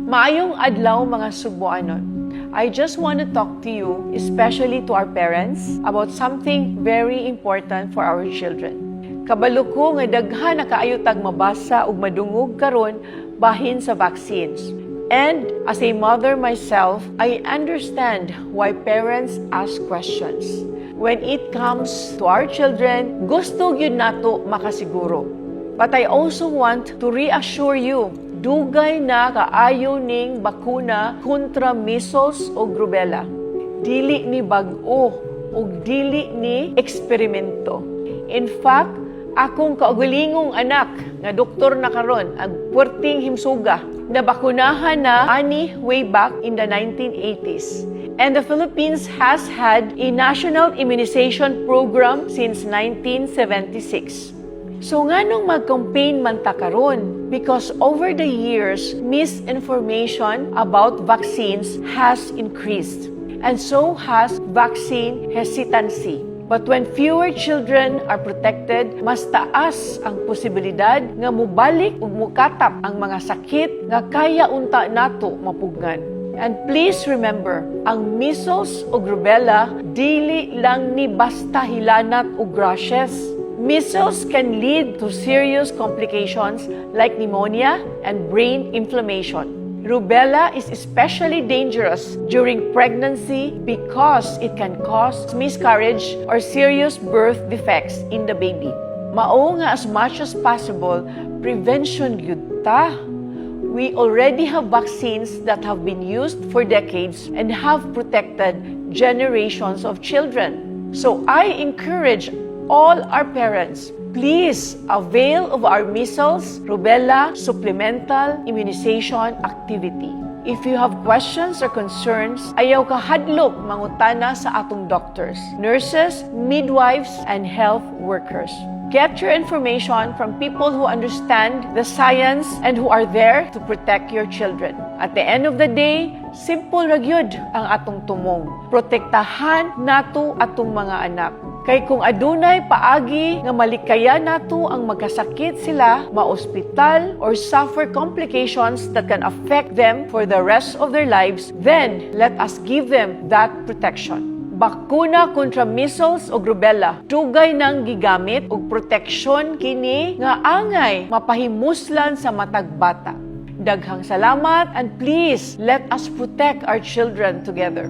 Maayong adlaw, mga Sugboanon. I just want to talk to you, especially to our parents, about something very important for our children. Kabalo ko nga daghan na kaayo tag mabasa ug madungog karon bahin sa vaccines. And as a mother myself, I understand why parents ask questions. When it comes to our children, gusto gyud nato makasiguro. But I also want to reassure you, dugay na kaayo ning bakuna kontra measles o rubella. Dili ni bag-o ug dili ni eksperimento. In fact, akong kaugalingong anak nga doktor na karon, ang puwerteng himsuga, nabakunahan na ani way back in the 1980s. And the Philippines has had a national immunization program since 1976. So nganong mag-campaign man ta karon? Because over the years, misinformation about vaccines has increased. And so has vaccine hesitancy. But when fewer children are protected, mas taas ang posibilidad nga mubalik ug mukatap ang mga sakit nga kaya unta nato mapugngan. And please remember, ang measles ug rubella dili lang ni basta hilanat ug rashes. Measles can lead to serious complications like pneumonia and brain inflammation. Rubella is especially dangerous during pregnancy because it can cause miscarriage or serious birth defects in the baby. Mao nga as much as possible, prevention gyud ta. We already have vaccines that have been used for decades and have protected generations of children. So I encourage all our parents, please avail of our measles, rubella, supplemental immunization activity. If you have questions or concerns, ayaw kahadlok mangutana sa atong doctors, nurses, midwives, and health workers. Get your information from people who understand the science and who are there to protect your children. At the end of the day, simple ra gyud ang atong tumong. Protektahan nato atong mga anak. Kay kung adunay paagi nga malikayan nato ang magkasakit sila, maospital, or suffer complications that can affect them for the rest of their lives, then let us give them that protection. Bakuna kontra measles o rubella, dugay nang gigamit og proteksyon kini nga angay mapahimuslan sa matag bata. Daghang salamat and please let us protect our children together.